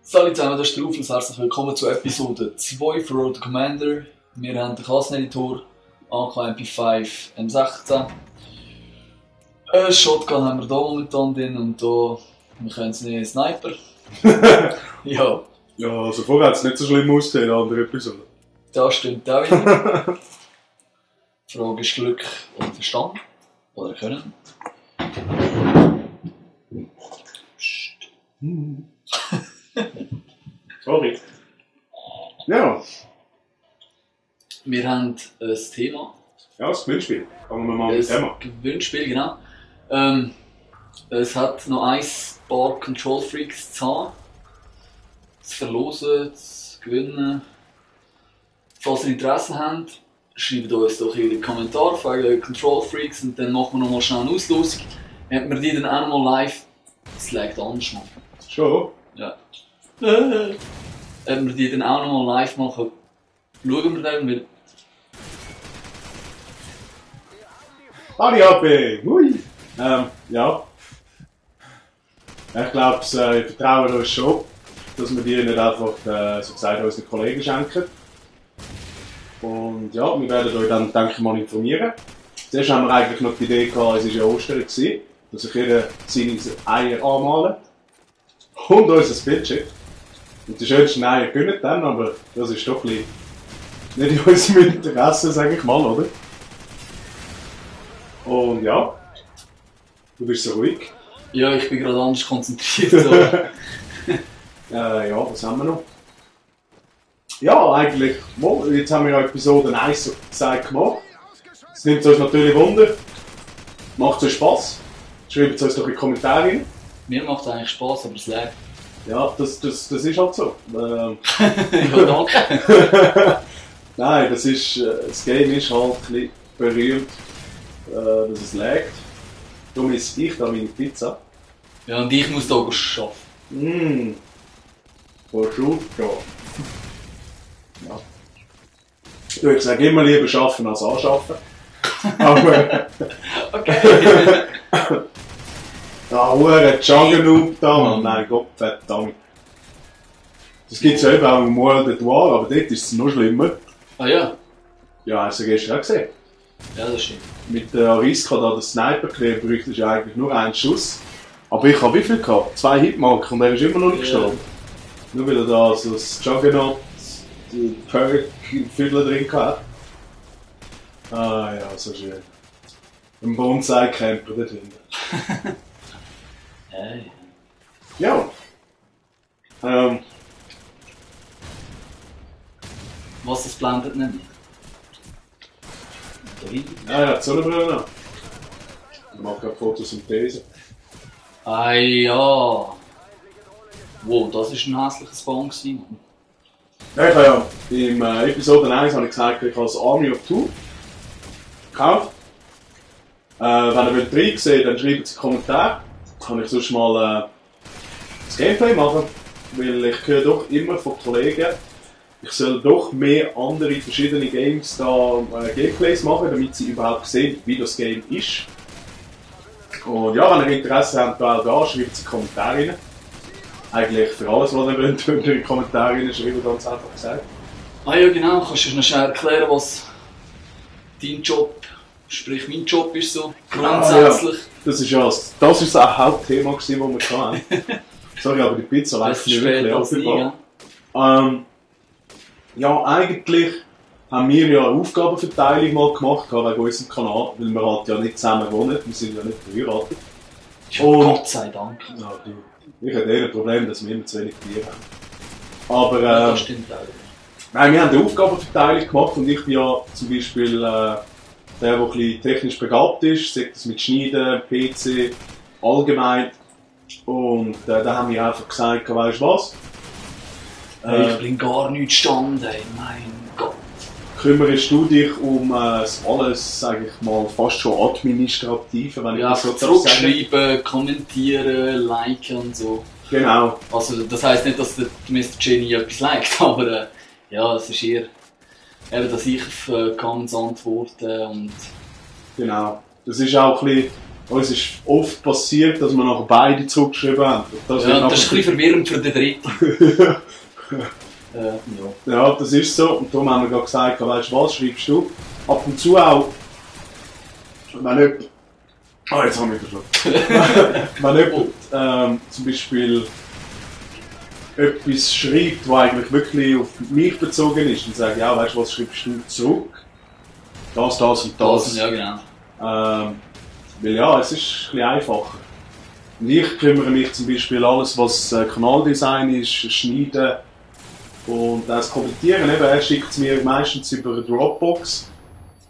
Salut zusammen, das ist der Rufus. Herzlich willkommen zu Episode 2 von Road to Commander. Wir haben den Klasseneditor, AK MP5 M16. Ein Shotgun haben wir hier momentan drin und hier, wir können es nicht Sniper. Ja. Ja, also vorher hat es nicht so schlimm ausgesehen in der anderen Episode. Das stimmt auch wieder. Die Frage ist Glück oder Verstand. Oder Können. Psst. Sorry. Ja. Wir haben ein Thema. Ja, das Gewinnspiel. Fangen wir mal mit dem Ein an. Gewinnspiel, genau. Es hat noch ein paar Control Freaks zu haben. Zu verlosen, zu gewinnen. Falls ihr Interesse habt, schreibt uns doch in die Kommentare für eure Control Freaks und dann machen wir nochmal schnell eine Auslosung. Wenn wir die dann auch nochmal live, das legt anders machen. Schon? Ja. Wenn wir die dann auch nochmal live machen, schauen wir dann, weil Party Hopping! Hui! Ja. Ich glaube, ich vertraue uns schon, dass wir die nicht einfach, so gesagt, unseren Kollegen schenken. Und ja, wir werden euch dann, denke ich mal, informieren. Zuerst haben wir eigentlich noch die Idee gehabt, es war ja Ostern, dass sich jeder seine Eier anmalen und uns ein Bild schickt. Und die schönsten Eier können dann, aber das ist doch ein bisschen nicht in unserem Interesse, sage ich mal, oder? Und ja, du bist so ruhig. ja, ich bin gerade anders konzentriert. So. Ja, was haben wir noch? Ja, eigentlich, jetzt haben wir ja Episode 1 so gesagt gemacht. Es nimmt uns natürlich Wunder. Macht es euch Spass? Schreibt es uns doch in die Kommentare rein. Mir macht es eigentlich Spass, aber es lag. Ja, das ist halt so. Ja, danke. Nein, das Game ist halt ein bisschen berühmt, dass es laggt. Darum esse ich da meine Pizza. Ja, und ich muss hier arbeiten. Voll gut, ja. Ja. Ich sage immer lieber arbeiten als anschaffen. Aber Okay. da hure Juggernaut da, Mann. Nein, Gott verdammt. Das gibt es ja eben auch im World at War, aber dort ist es noch schlimmer. Ah ja? Ja, hast du gestern auch gesehen. Ja, das stimmt. Mit der Ariska da, der Sniper-Kleber, bräuchte ja eigentlich nur einen Schuss. Aber ich habe wie viel gehabt? 2 Hitmarker und er ist immer noch nicht gestorben. Nur weil er da so das Juggernaut, die Perk-Viertel drin hat. Ah ja, so schön. Ein Bonsai-Camper da drin. Hey. Ja. Was das blendet nicht? Ja, die Sonnenbrille noch. Ich mache gerade Photosynthese. Ah ja. Wow, das war ein hässliches Baum. Ja, ich habe ja im Episode 1 habe ich gesagt, ich habe das Army of Two gekauft. Wenn ihr wollt reinsehen, dann schreibt es in die Kommentare. Kann ich sonst mal das Gameplay machen. Weil ich höre doch immer von Kollegen, ich soll doch mehr andere verschiedene Games da Gameplays machen, damit sie überhaupt sehen, wie das Game ist. Und ja, wenn ihr Interesse habt, da schreibt es in die Kommentare rein. Eigentlich für alles, was ihr wollt, könnt ihr in die Kommentare reinschreiben, ganz einfach gesagt. Ah ja, genau. Kannst du noch schnell erklären, was dein Job, sprich mein Job ist so grundsätzlich? Ja. Das ist ein Hauptthema, das wir hatten. Sorry, aber die Pizza weiss nicht wirklich ja. Ja, eigentlich haben wir ja eine Aufgabenverteilung mal gemacht wegen unserem Kanal, weil wir halt ja nicht zusammen wohnen, wir sind ja nicht verheiratet. Gott sei Dank. Ja, ich habe eher ein Problem, dass wir immer zu wenig Tiere haben. Aber Ja, das stimmt auch. nein, wir haben eine Aufgabenverteilung gemacht und ich bin ja zum Beispiel der ein bisschen technisch begabt ist, sagt das mit Schneiden, PC, allgemein. Und da haben wir einfach gesagt, weißt du was? Ich bin gar nicht standen, mein Gott. Kümmerst du dich um alles, sage ich mal, fast schon administrative, wenn Ja, ich das so zurückschreiben, kommentieren, liken und so. Genau. Also das heisst nicht, dass der Mr. Genie etwas liked, aber ja, es ist eher, eben, dass ich auf Comments antworte und... Genau. Das ist auch ein bisschen Uns ist oft passiert, dass wir nachher beide zurückgeschrieben haben. Das ist ein bisschen verwirrend für den Dritten. Ja. Ja, das ist so. Und darum haben wir gerade gesagt, weißt du was, schreibst du? Ab und zu auch, wenn jemand... jetzt haben wir verschluckt. Wenn jemand zum Beispiel etwas schreibt, was eigentlich wirklich auf mich bezogen ist, und sagt, ja, weißt du was, schreibst du zurück? Das und das. Ja, genau. Weil ja, es ist ein bisschen einfacher. Und ich kümmere mich zum Beispiel alles, was Kanaldesign ist, Schneiden und das Kommentieren. Eben, er schickt es mir meistens über eine Dropbox,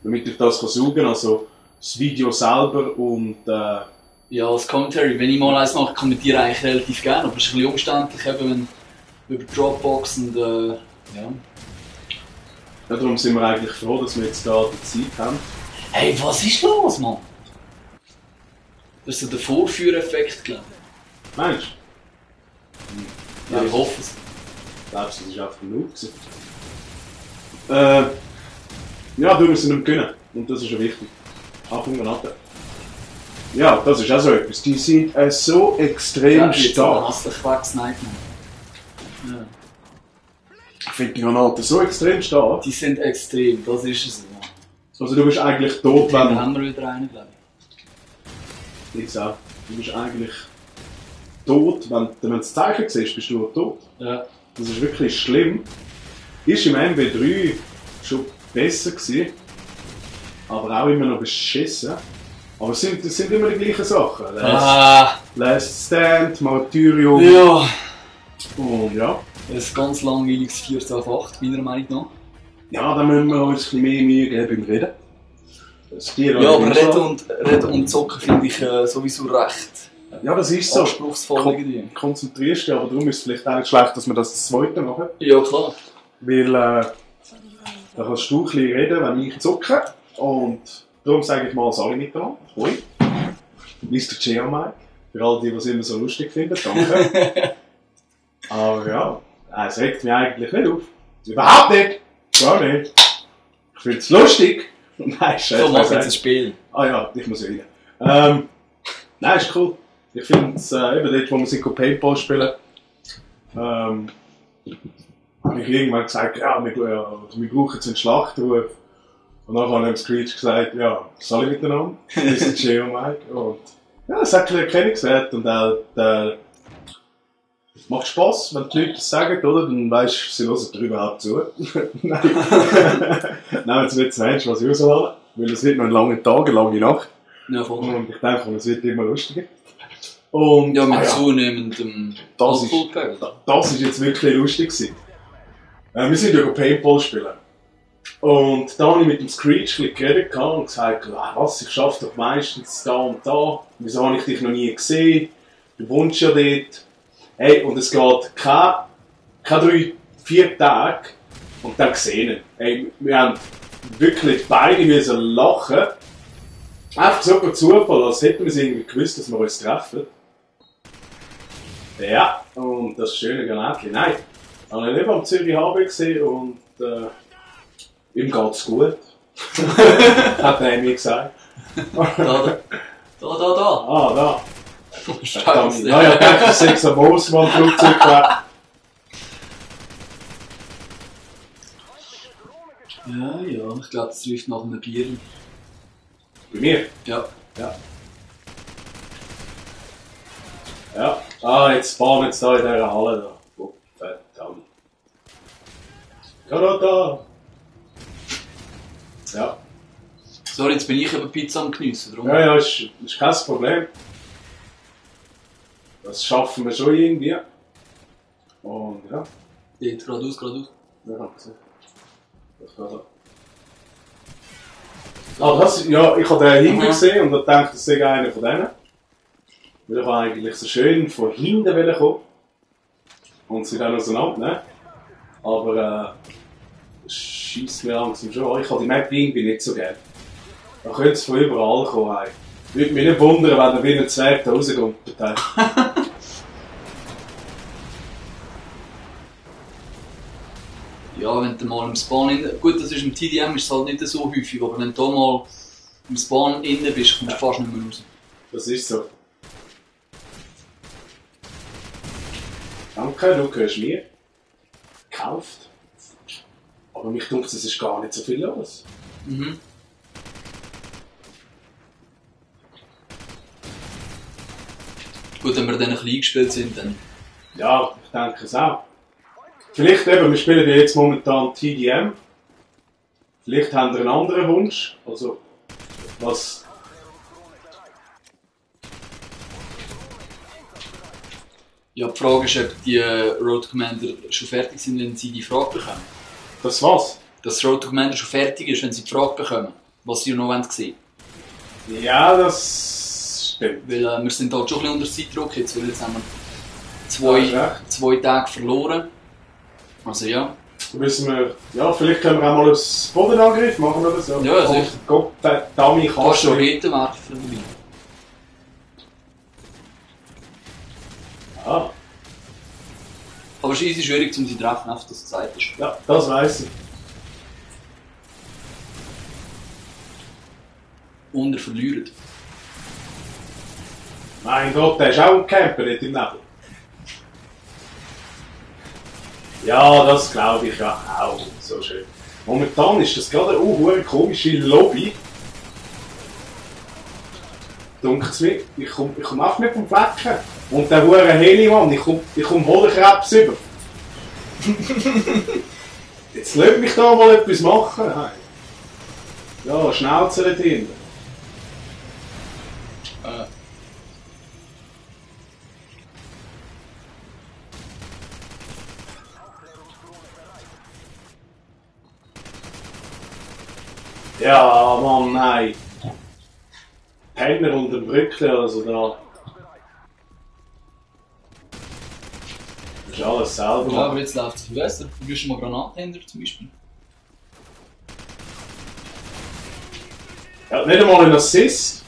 damit ich das saugen kann, also das Video selber und ja, das Commentary, wenn ich mal eins mache, kommentiere ich eigentlich relativ gerne, aber es ist ein bisschen umständlich, eben, wenn über Dropbox und ja. Ja, darum sind wir eigentlich froh, dass wir jetzt da die Zeit haben. Hey, was ist los, Mann? Das ist so der Vorführeffekt, glaube ich. Meinst du? Ja, ich hoffe es. Ich glaube, das war einfach genug. Ja, du musst nicht können. Und das ist ja wichtig. Anfangen an. Ja, das ist auch so etwas. Die sind so extrem stark. Hast du weggesniped, Mann. Ja. Ich finde die Granaten so extrem stark. Die sind extrem, das ist es. Ja. Also du bist eigentlich tot, wenn... Dann haben wir wieder einen, glaube ich. Ich sag, du bist eigentlich tot, wenn du das Zeichen siehst, bist du tot. Ja. Das ist wirklich schlimm. Ist im MW3 schon besser gewesen, aber auch immer noch beschissen. Aber es sind immer die gleichen Sachen. Last Stand, Martyrium. Ja. Und ja. Ein ganz langweiliges 4 auf 8, meiner Meinung nach. Ja, da müssen wir uns ein bisschen mehr Mühe geben beim Reden. Ja, aber Reden und Zocken finde ich sowieso recht. Ja, das ist so. Anspruchsvoll irgendwie. Konzentrierst dich, aber darum ist es vielleicht auch nicht schlecht, dass wir das zweite machen. Ja, klar. Weil da kannst du ein bisschen reden, wenn ich zocke. Und darum sage ich mal alle miteinander. Hoi. Mr. Geomike. Für all die es immer so lustig finden, danke. Aber ja, es regt mich eigentlich nicht auf. Überhaupt nicht! Gar nicht. Ich finde es lustig. Nein, scheiße. So, mach jetzt ein Spiel. Ah ja, ich muss rein. Nein, ist cool. Ich finde es eben dort, wo wir sind Paintball spielen, habe ich irgendwann gesagt, ja, wir brauchen jetzt einen Schlachtruf. Und dann habe ich dem Screech gesagt, ja, soll ich miteinander? Das ist ein Geomike. Und ja, es hat ein bisschen Erkennungswert und macht Spass, wenn die Leute das sagen, oder? Dann weisst du, sie hören dir überhaupt zu. Nein. Nehmen sie nicht zu ernst, was ich rausholen. Weil es wird noch ein langer Tag, eine lange Nacht. Ja, voll. Und ich denke, es wird immer lustiger. Und, ja, mit zunehmendem Alkoholpegel. Das ist jetzt wirklich lustig gewesen. Wir sind ja Paintball spielen. Und da habe ich mit dem Screech geredet und gesagt, was, ich schaffe doch meistens da und da. Wieso habe ich dich noch nie gesehen? Du wohnst ja dort. Hey, und es geht keine 3-4 Tage und dann gesehen. Hey, wir haben wirklich beide müssen lachen. Einfach so per Zufall, als hätten wir es irgendwie gewusst, dass wir uns treffen. Ja, und das schöne Granatchen. Nein, ich habe ihn eben am Zürich HB gesehen und ihm geht's gut. Hat er mir gesagt. Da. Ah, da. Scheiße. Ja, ich denke, das ist ein Bosmann-Flugzeug. Ja, ich glaube, das riecht nach einem Bier. Bei mir? Ja. Ja. Ah, jetzt fahren wir jetzt da in dieser Halle da. Oh, verdammt. Da. Ja. Sorry, jetzt bin ich eben Pizza am Geniessen. Darum. Ja, ist kein Problem. Das schaffen wir schon irgendwie. Und ja. Geht geradeaus. Ja, ich habe gesehen. Das geht so. Ah, ich habe den hinten gesehen und dachte, das sei einer von denen. Weil ich eigentlich so schön von hinten kommen und sie dann auseinandernehmen. Aber scheisst mir langsam schon. Ich habe die Map irgendwie nicht so gerne. Da könnte es von überall kommen. Würde mich nicht wundern, wenn der Wiener Zwerg da rauskommt. Ja, wenn du mal im Spawn gut, das ist im TDM ist es halt nicht so häufig, aber wenn du da mal im Spawn innen bist, kommst du fast nicht mehr raus. Das ist so. Danke, du gehörst mir. Gekauft. Aber mich denkt, es ist gar nicht so viel los. Mhm. Gut, wenn wir dann ein bisschen eingespielt sind, dann... Ja, ich denke es auch. Vielleicht eben, wir spielen ja jetzt momentan TDM. Vielleicht haben wir einen anderen Wunsch. Also, was... Ja, die Frage ist, ob die Road Commander schon fertig sind, wenn sie die Frage bekommen. Das was? Dass Road Commander schon fertig ist, wenn sie die Frage bekommen, was sie noch sehen wollen. Ja, das stimmt. Weil wir sind halt schon ein bisschen unter Zeitdruck jetzt, weil jetzt haben wir zwei Tage verloren. Also ja. Müssen wir, ja, vielleicht können wir auch mal einen Bodenangriff machen oder so. Ja, sicher. Gott, Dummy Kannst du Raketen werfen dabei? Ah, Aber es ist easy schwierig, um sie zu treffen, einfach dass du Zeit ist. ja, das weiss ich. Und er verliert. Mein Gott, der ist auch ein Camper dort im Nebel. Ja, das glaube ich ja auch. So schön. Momentan ist das gerade eine komische Lobby. Dunkel's mir, ich komm einfach nicht vom Flecken. Und der hure Heli-Mann, ich komm Hodenkrebs über. Jetzt lass mich da mal etwas machen. Hey. Ja, Schnauze dort hinten. Ja, Mann, nein. Penner und ein Brückle, also da. Das ist alles selber. Ja, aber jetzt läuft es viel besser. Du bist schon mal Granathänder zum Beispiel. Er hat nicht einmal einen Assist.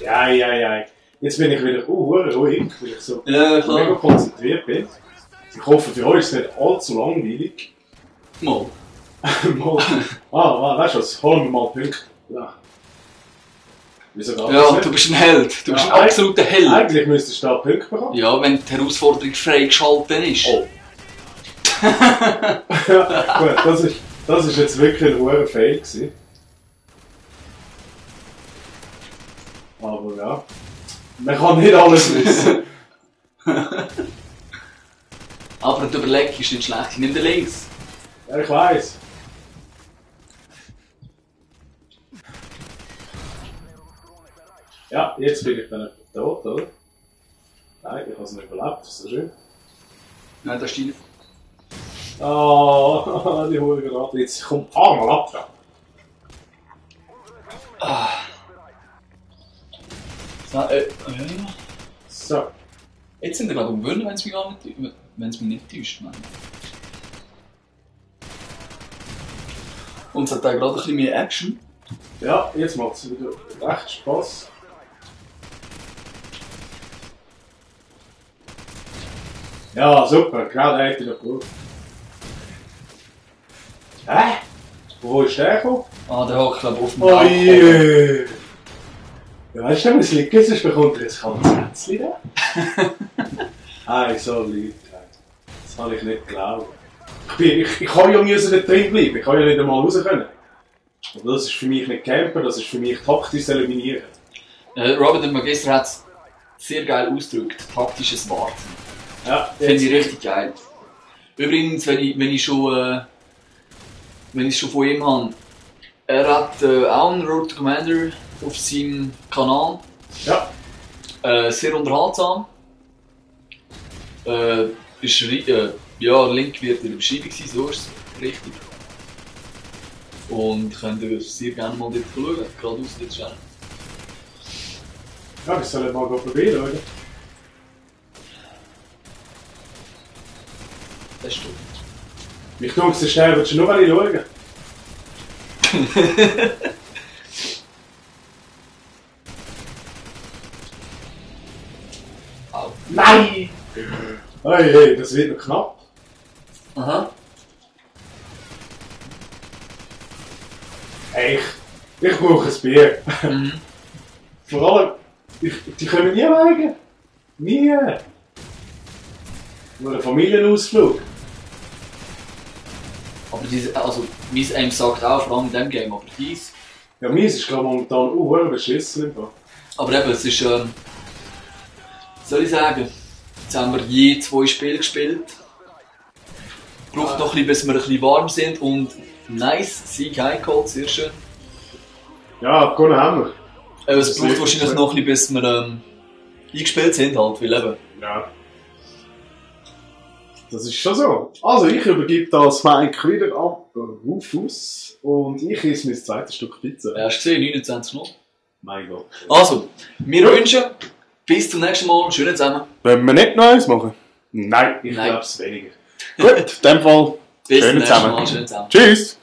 Ja. Jetzt bin ich wieder ruhig, weil ich so Ja, klar. mega konzentriert bin. Ich hoffe, für euch ist es nicht allzu langweilig. Mal. Weißt du was? Holen wir mal Punkte. Ja. Wieso geht Ja, das und nicht? du bist ein Held. Du bist ein Ja, absoluter Held. Eigentlich müsstest du da Punkte bekommen. Ja, wenn die Herausforderung freigeschaltet ist. Oh. Ja, gut, das ist jetzt wirklich ein hoher Fail gewesen. Aber ja, man kann nicht alles wissen. Aber die Überlegung ist nicht schlecht. Nimm den links. Ja, ich weiss. Ja, jetzt bin ich dann etwa tot, oder? Nein, ich habe es nicht überlebt, das ist so schön. Nein, das ist deine. Ah, die Hure gerade. Jetzt kommt fahr mal ab da. So, So. Jetzt sind wir glaube ich am Gewinnen, wenn es mich nicht täuscht. Nein. Und es hat da gerade ein bisschen mehr Action. Ja, jetzt macht es wieder recht Spaß. Ja, super, genau der hätte ich noch gut. Hä? Wo ist der gekommen? Ah, der hockt glaube ich auf dem Oh je! Ja, weißt du, was liegt ist, bekommt er jetzt Konzertli da? Ah, so lieb. Das kann ich nicht glauben. Ich kann ja müssen nicht drin bleiben, ich kann ja nicht einmal raus können. Aber das ist für mich nicht campen, das ist für mich taktisch eliminieren. Robert de Magister hat es sehr geil ausgedrückt. Taktisches Warten. Ja, Finde ich richtig geil. Übrigens, wenn ich schon von ihm habe, er hat auch einen Road to Commander auf seinem Kanal. Ja. Sehr unterhaltsam. Ja, der Link wird in der Beschreibung sein, so ist es richtig. Und könnt ihr sehr gerne mal dort schauen, geradeaus dort schnell. Ja, wir sollen mal probieren, oder? Das stimmt. Mich denke, sie sterben schon nur, wenn ich schaue. Au. Nein! Hey, das wird noch knapp. Aha. Hey, ich brauche ein Bier. Mhm. Vor allem, die können nie wegen. Nie. Nur ein Familienausflug. Aber also, mein Aim sagt auch, vor allem in diesem Game, aber dies. Ja, meins ist gerade momentan beschissen im Fall. Aber eben, es ist, soll ich sagen, jetzt haben wir je 2 Spiele gespielt. Braucht noch ein bisschen, bis wir ein bisschen warm sind und nice, Sieg heimgeholt, sehr schön. Ja, gewonnen haben wir. Es braucht wahrscheinlich noch ein bisschen, bis wir eingespielt sind, halt, weil eben. Ja. Das ist schon so. Also, ich übergebe das Mike wieder ab Rufus und ich esse mein zweites Stück Pizza. Hast du gesehen, 29 0. Mein Gott. Also, wir wünschen bis zum nächsten Mal. Schön zusammen. Wenn wir nicht noch eins machen? Nein, ich glaube es weniger. Gut, in dem Fall. Bis zum Schön nächsten zusammen. Mal. Schön zusammen. Tschüss!